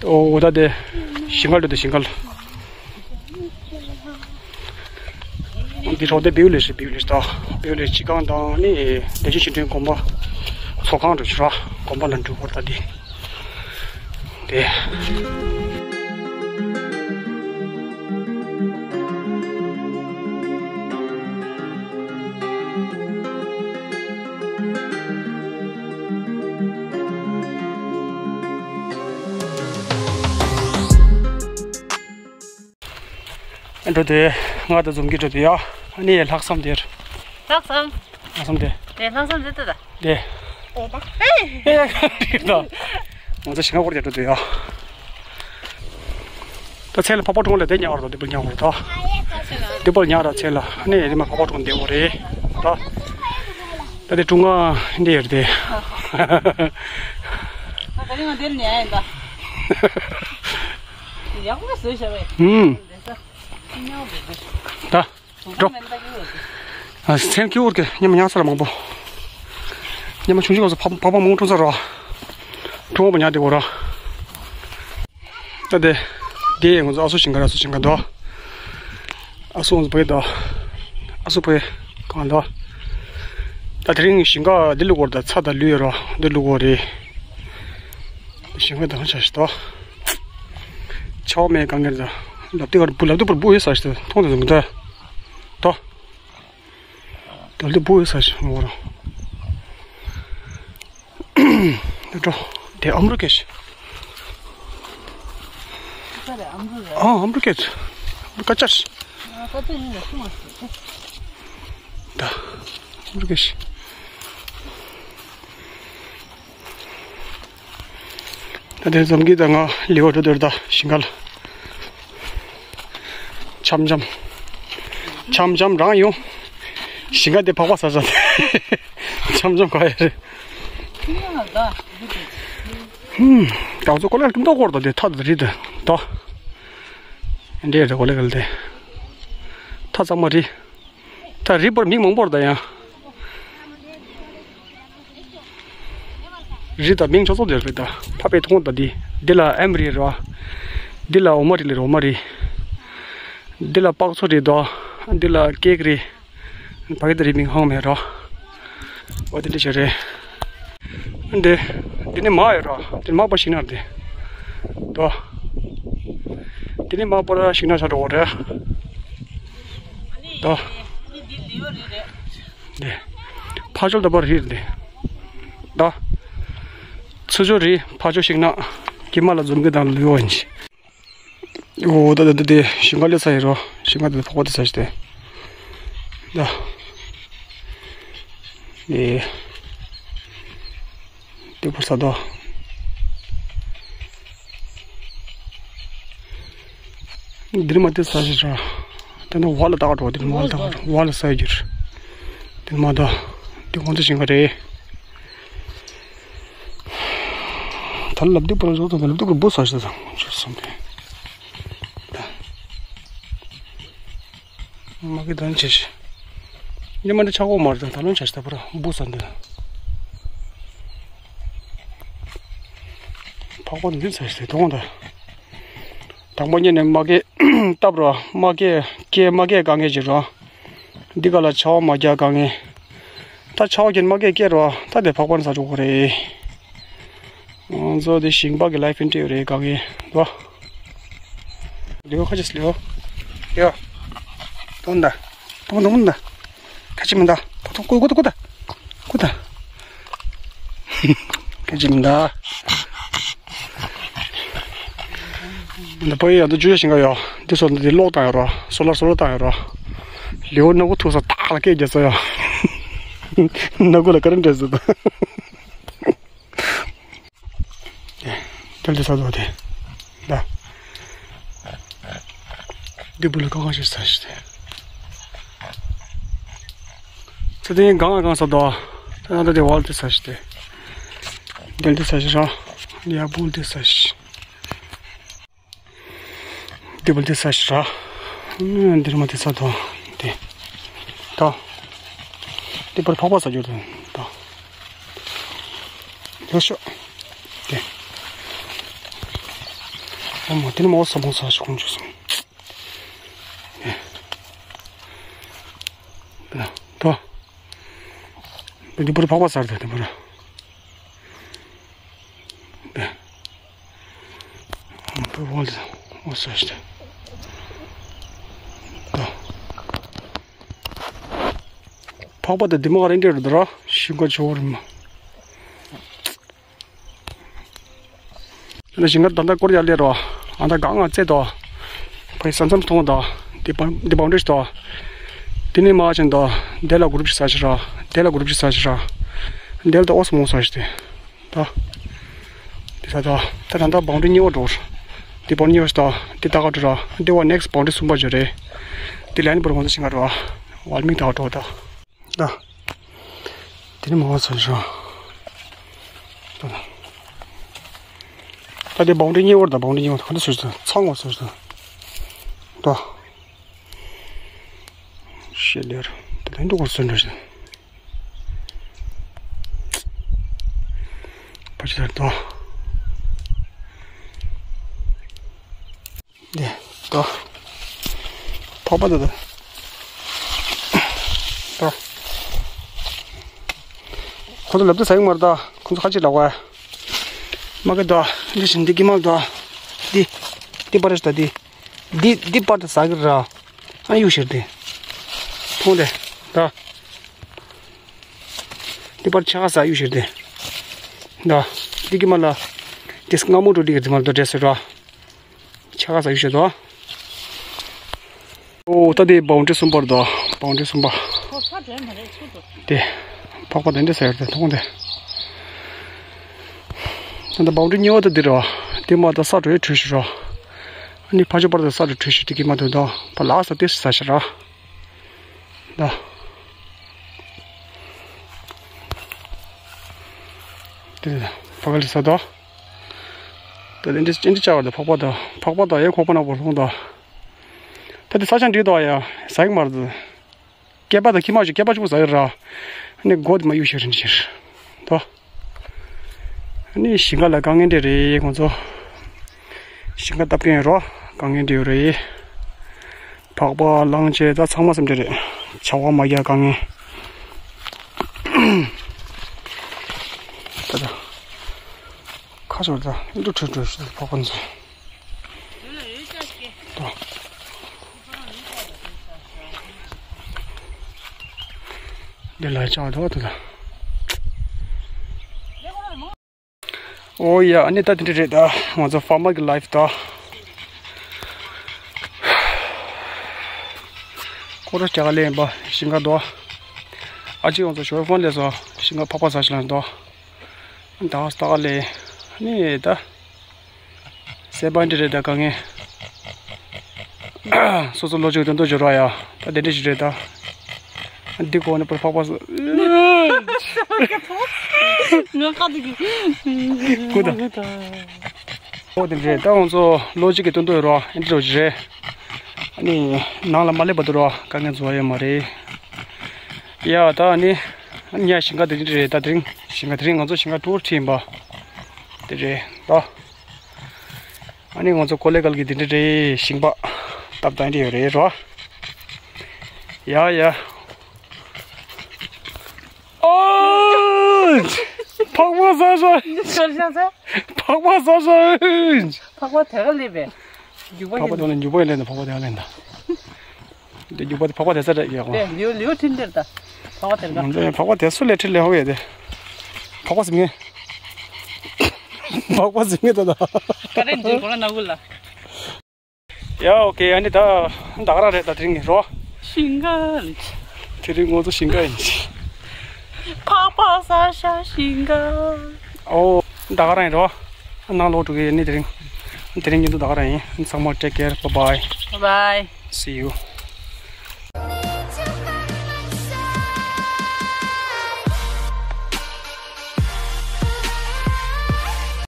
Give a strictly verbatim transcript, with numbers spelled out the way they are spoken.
ཨོ་ད་དེ་ཞིང་ཁ་འགྲོ་དེ་ཞིང་ཁ་ལ། འདི་རོགས་དེ་བེའུ་ལེ་ཤི་བེའུ་ལེ་ཤི་ད་བེའུ་ལེ་ཤི་སྤྱི་ཁང་དང་ནི་བདེ་ཆེན་ཆོས་སྒྲོན་དགོན་པ་ཚོགས་ཁང་འགྲོ་ཆུ་ར་དགོན་པ་ལ་འགྲོ་བར་ད་དེ་དེ། འགྲོ་དེ་ང་དང་འཛོམས་ཀྱི་འགྲོ་དེ་ཡ། ཨ་ནི་ལྷག་བསམ་དེར། ལྷག་བསམ། ལྷག་བསམ་དེ། དེ་ལྷག་བསམ་དེ་ལྟ་ད། དེ། ཨེ་ད། ཨེ་ད། ང་ཚོ་ཞིང་ཁ་སྐོར་རྒྱག་འགྲོ་དེ་ཡ། ད་ཚལ་ལ་ཕག་པ་གྲོང་ལ་དེ་ཉར་བར་དོ་དེ་པར་ཉར་བར་དོ། དེ་པར་ཉར་ར་ཚལ་ལ་ཨ་ནི་དེ་མ་ཕག་པ་གྲོང་དེ་འོ་རེད། ད། ད་དེ་ཀྲུང་ང་འདི་ཡོད་དེ། ད་དེ་ང་དེར་ཉར་ཡིན་ད། ཡག་པོ་བཟོས་བཞག་པས། ཧུམ། ད། འགྲོ། ཨ་སེམས་སྐྱིད་པོ་གི་ཉི་མ་ཉག་ས་ལ་མང་པོ། ཉི་མ་ཆུང་ཆུང་སྐབས་སུ་ཕ་ཕ་ཕ་མང་ཁྲོ་ས་རོ། ཁྲོ་བོ་ཉག་དེ་གོ་རོ། ད་དེ། དེ་ཡང་ང་ཚོ་ཨ་སུ་ཞིང་ཁ་ར་ཨ་སུ་ཞིང་ཁ་འདུག་ཨ་སུ་ང་ཚོ་བོད་འདུག་ཨ་སུ་བོད་གང་འདུག་ད་དེ་རིང་ཞིང་ཁ་འདི་ལུག་གོ་ར་ད་ཚ་ད་ལུས་ཡོད་རོ་འདི་ལུག་གོ་རེད། ཞིང་ཁ་དང་ཆ་ཞིག་ཏོ། ཆའོ་མེ་གང་གིར་ད། ལབ་དེ་གར་བུ་ལབ་དེ་བུ་བུ་ཡོད་ས་ཞིག་ཏོ་མཐོང་དེ་ཟུང་གི་ད། ཏོ། ལབ་དེ་བུ་ཡོད་ས་ཞིག་ངོ་རང་། འགྲོ། དེ་ཨམ་རུ་ཀེ་ཞིག་ཨ་ཨམ་རུ་ཀེ་ཞིག་ཀ་ཅར་ཞིག་ད། ཨམ་རུ་ཀེ་ཞིག་ད་དེ་འཛོམས་ཀྱི་ད་ང་ལི་བ་འགྲོ་འདོད་ད་ཞིང་ཁ་ལ། འཆམ་འཆམ། འཆམ་འཆམ་རང་ཡོང་། ཞིང་ཁ་དེ་ཕག་པ་ཟ་ཟ་དེ། འཆམ་འཆམ་ག་ཡ་རེད། ཧུམ། ད་ཚོ་ཀོ་ལེ་ཀིམ་ཏོ་ཀོར་ད་དེ་ཐ་ད་རི་དེ་ད། འདྲེ་རེ་ཀོ་ལེ་ཀལ་དེ། ཐ་ཚང་མ་རི། ད་རི་བར་མིང་མང་པོར་ད་ཡང་། རི་དང་མིང་ཆོ་ཚོ་དེ་རི་དང་ཕ་པའི་ཐོང་དང་འདི་འདི་ལ་ཨེམ་རི་རོ། འདི་ལ་འོ་མ་རི་ལི་རོ་མ་རི། འདི་ལ་པག་ཚོ་རི་དོ། འདི་ལ་ཀེག་རི། བ་གི་ད་རི་མིང་ཧང་མེ་རོ། འོ་དེ་འདྲ་བྱེད་རེད། འདི། འདི་ནི་མ་ཡོད་རོ། འདི་མ་པ་ཤིང་ནགས་འདི། དོ། འདི་ནི་མ་པ་ཤིང་ནགས་ཆ་འགྲོ་འོ་རེད། དོ། འདི། ཕ་ཆོལ་ད་པར་རིར་འདི། ད། ཚུ་ཆོ་རི་ཕ་ཆོ་ཤིང་ནགས་ཀྱི་མ་ལ་འཛོམས་ཀྱི་དང་ལུས་འོན་ཅི། འོ་ད་ད་ད་དེ་ཞིང་ཁ་ལས་ཚ་ཡི་རོ་ཞིང་ཁ་དེ་ཕོག་པ་དེ་ཚ་ཞི་དེ། ད། དེ། དེ་བར་ས་ད། འདིར་མ་དེ་ས་ཞིག་ར། དེ་ནི་བ་ལ་བཏགས་འགྲོ་དེ་ནི་བ་ལ་བཏགས་འགྲོ་བ་ལ་ས་ཡི་རྒྱུར། དེ་ནི་མ་ད། དེ་གོང་དུ་ཞིང་ཁ་རེད། ད་ལབ་དུས་པར་བཟོ་དང་ལབ་དུས་པར་བུ་ས་ཞིག་དང་ཆུ་སོང་དེ། མ་གི་དོན་ཆེ་ཞིག་ཉི་མ་འདི་ཆག་གོ་མ་རེད་ད་ལོན་ཆ་ཞིག་ད་པར་བུ་ས་འདི། ཕག་པ་འདི་ཚ་ཞིག་དེ་དོང་ད། དང་པོ་ཉིད་ནས་མ་སྐད་བཏབ་རོགས། མ་སྐད་སྐད་མ་སྐད་དཀའ་ངལ་ཅིག་རོགས། འདི་ག་ལ་ཆའོ་མ་རྒྱག་དཀའ་ངལ། ད་ཆའོ་རྒྱན་མ་སྐད་སྐད་རོགས། ད་དེ་ཕག་པ་ནི་ཟ་འགྲོ་གི་རེད། ང་ཚོ་དེ་ཞིང་པ་གི་ལའིཕ་ཨིན་ཊི་རེད་དཀའ་ངལ་རོགས། ལེའོ་ཁ་ཅིག་ལེའོ། ཡ། དོན་ད། དོན་དོན་ད། ཁ་ཅིག་མི་འདའ། ཐོ་ཐོ་ཀུ་ཀུ་ད་ཀུ་ད། ཀུ་ད། ཁ་ཅིག་མི་འདའ། འདི་པ་ཡི་ཡང་དུ་ཇུ་ཡ་ཞིང་ག་ཡོ། འདི་སོ་འདི་གློག་བཏང་ཡོད་རོ། སོ་ལར་སོ་ལར་བཏང་ཡོད་རོ། ལེའུ་སྣ་ཁུ་ཐུག་ས་ཏག་ལ་སྐད་རྒྱག་ས་ཡོ། སྣ་ཁུ་ལ་ཀ་རན་འདྲ་ཟེར་ད། དལ་དེ་ས་དོ་དེ། ད། འདི་བུ་ལ་ཀ་གང་ཞིག་ས་ཞིག་དེ། ཚེ་དེ་གང་གང་ས་དོ། ད་ཡང་ད་དེ་བལ་དེ་ས་ཞིག་དེ། དལ་དེ་ས་ཞིག་ར། ཡ་བུལ་དེ་ས་ཞིག་དེ་བུལ་དེ་ས་ཞིག་ར། འདིར་མ་དེ་ས་དོ། དེ། ད། དེ་བར་ཕག་པ་ས་རྒྱུ་དང་། ད། ཡོ་ཤོ། དེ། ཨོ་མ་དེ་ནི་མོ་ས་མོ་ས་ཞིག་ཁོང་བྱུང་སོང་། ད་འདི་པར་ཕག་པ་ཟ་རེད། འདི་པར་འདི་པར་ཨོ་ས་ཞིག་ད། ཕག་པ་དང་འདི་མོ་ག་རེ་འདྲ་རེད་ར། ཞིང་ཁ་ཆེ་བོ་རེད་མ། ད་ཞིང་ཁ་ད་ལྟ་སྐོར་ཡར་སླེབས་རོ། ཨ་ད་གང་ང་རྩེ་དོ། ཕའི་ས་མཚམས་མཐོང་དོ། འདི་བང་འདི་བང་ཌི་རི་དོ། འདི་ནས་མར་ཕྱིན་དོ། འདི་ལ་གུ་རུབ་ཅིག་ཟ་ཤི་རོ། འདི་ལ་གུ་རུབ་ཅིག་ཟ་ཤི་རོ། འདི་ལ་ད་ཨོ་སི་མོ་ཟ་ཤི་དེ། ད། འདི་ས་ད། ད་ད་ད་བང་ཌི་གཉིས་པ་འགྲོ། འདི་བང་ཌི་གཉིས་པ་ད། འདི་ད་ག་འགྲོ་རོ། འདི་བ་ནེག་སི་བང་ཌི་གསུམ་པ་འཇོ་རེད། འདི་ལན་པར་ཁོང་ཚོ་ཞིང་ཁ་འགྲོ། ཝལ་མིག་ད་ག་འགྲོ་ད། ད། དེ་ནི་མ་བ་ཚོན་ཤོག་ད་དེ་བང་ཌི་གཉིས་པར་ད་བང་ཌི་གཉིས་པར་ག་འདྲ་ཚོན་ཤོག་ཚང་བ་ཚོན་ཤོག་ད། ཤེས་ལེར། དེ་ལན་འགྲོ་གོ་ཚོན་འགྲོ་ཤོག་ཕ་ཆི་ལར་ད། འདི། ད། ཕག་པ་ད་ད། ད། ཁོ་ཚོ་ལབ་ཏུ་ཟ་ཡི་མ་རེད་ད། ཁོ་ཚོ་ཁ་ཅིག་ལབ་ག་མ་གི་ད། འདི་བཞིན་འདི་གི་མ་ད། འདི། འདི་པར་ད་འདི། འདི་འདི་པར་ད་ཟ་གི་ར། ཨ་ཡུ་ཤེར་འདི། མཐོང་དེ། ད། འདི་པར་ཆ་ག་ཟ་ཡུ་ཤེར་འདི། ད། འདི་གི་མ་ལ། འདི་སྔ་མོ་འགྲོ་འདི་གི་འདི་མ་ད་འདྲེ་སེ་ར། ཆ་ག་ཟ་ཡུ་ཤེར་ད། ཨོ་ད་དེ་བང་ཌི་གསུམ་པར་དོ། བང་ཌི་གསུམ་པ། ཁོ་ས་དྲན་མ་རེད་ཚུར་དུ། དེ། ཕག་པ་དེ་འདྲ་ཟེར་དེ་མཐོང་དེ། ད་ལྟ་བང་ཌི་གཉིས་པ་དེ་འདི་རེད་བ། དེ་མ་ད་ས་འགྲོ་ཡའི་གྲོས་ཞུ་རོགས། ཨ་ནི་ཕ་ཆོ་པར་དུ་ས་འགྲོ་གྲོས་ཞུ་དེ་གི་མ་དོན་དོ། ཕ་ལ་ས་དེ་ས་ཤ་ར། ད། དེ་ཕ་ག་ལི་ས་དོ། ད་དེ་འདྲ་ཅི་འདྲ་བྱ་བ་དང་ཕག་པ་དང་ཕག་པ་དང་ཡང་ཁོག་པ་ནག་པོ་ལྷུང་དང་། ད་དེ་ས་ཆ་འགྲིག་དོ་ཡ། ཟ་གི་མ་རེད། སྐེད་པ་དང་ཁྱི་མ་ཞིག་སྐེད་པ་ཆུང་ཟ་ཡི་ར། ནི་མགོ་དེ་མ་གཡུག་ཤེར་རིན་ཤེར། ད། ནི་ཞིང་ཁ་ལ་དཀའ་ངལ་འདྲ་རེད་ཁོང་ཚོ། ཞིང་ཁ་བཏབ་མཁན་རོ། དཀའ་ངལ་འདྲ་ཡོད་རེད། ཕག་པ་གླང་ཆེན་ད་ཚང་མ་སེམས་འདྲ་རེད། བྱ་བ་མ་རྒྱག་དཀའ་ངལ། ད་ད། ཁ་ཤོར་ད་འགྲོ་ཁྲོད་ཁྲོད་ཤོར་ཕོ་ཁོན་ཚོ། ད། འདི་ལ་ཆགས་འདུག་ད་ད། ཨོ་ཡ་ཨ་ནི་ད་དེ་འདྲ་རེད་ད་ང་ཚོ་ཕར་མ་གི་ལའིཕ་ད། ཁོ་ར་རྒྱ་གར་ལེན་པ་ཞིང་ཁ་འདུག་ཨ་ཅེ་ང་ཚོ་ཞོར་ཕོན་ལས་སོ་ཞིང་ཁ་ཕག་པ་ཟ་ཞིག་ལ་འདུག་ད་སྟག་ལས་ནི་ད་སེ་པན་ཏི་རེད་ད་ག་ངེ་སོ་སོ་ལོ་ཅིག་དོན་དུ་འབྱོར་བ་ཡ་ད་དེ་འདྲ་ཞིག་རེད་ད་འདི་གོ་ནི་པར་ཕག་པ་ཟ་ང་ཁ་དུ་གི་ཀུ་ད་ཨོ་དེ་འདྲ་རེད་ད་ང་ཚོ་ལོ་ཅིག་གི་དོན་དུ་ཡོད་རོ་ཨེ་འདྲ་རོ་ཅིག་རེད། ཨ་ནི་ནང་ལ་མ་སླེབས་བར་དུ་རོ་དཀའ་ངལ་འཚོ་བ་ཡོད་མ་རེད། ཡ་ད་ཨ་ནི་ཉ་ཞིང་ཁ་དེ་འདྲ་རེད་ད་དེ་རིང་ཞིང་ཁ་དེ་རིང་ང་ཚོ་ཞིང་ཁ་ཊུར་ཁྲིད་ཡིན་པ་དེ་རེད་ད། ཨ་ནི་ང་ཚོ་ཀོ་ལེ་གལ་གི་དེ་འདྲ་རེད་ཞིང་པ་སྟབས་དང་འདྲ་ཡོད་རེད་རོ། ཡ་ཡ། ཨོ། ཕག་པ་ཟ་ས། ཤོར་ཤ་ས། ཕག་པ་ཟ་ས། ཕག་པ་དེ་ག་ལེབ་པས། རྒྱུག་པ་ཕག་པ་ཡིན། དེ་ནི་རྒྱུག་པ་ཡིན་ལེན་ད་ཕག་པ་དེ་ག་ལེན་ད། འདི་རྒྱུག་པ་དེ་ཕག་པ་དེ་ས་རེད་ཡ་ཧོ། དེ་ལིའུ་ལིའུ་ཁྲིན་དེར་ད། ཕག་པ་དེར་ག་ང་ཚོ་ཡང་ཕག་པ་དེ་སུ་ལས་ཁྲིད་ལས་ཧོ་ཡ་དེ། ཕག་པ་ཟིན་ངེ། ཕག་པ་ཟིན་ངེ་ད་ད། ག་རེ་འདི་གོ་ལ་ན་གུ་ལ། ཡ་ཨོ་ཁེ་ཨ་ནི་ད་ད་ག་རང་རེད་ད་དེ་རིང་ངི་རོ། ཞིང་ཁ་ལ། དེ་རིང་ང་ཚོ་ཞིང་ཁ་ཡིན། ཕག་པ་ཟ་ཤ་ཞིང་ཁ། ཨོ་ད་ག་རང་ཡིན་རོ། ནང་ལོག་འགྲོ་གི་ཡིན་ནི་དེ་རིང་། དེ་རིང་ཉིན་དུ་ད་ག་རང་ཡིན། ཚང་མ་take care, bye bye. Bye bye. See you.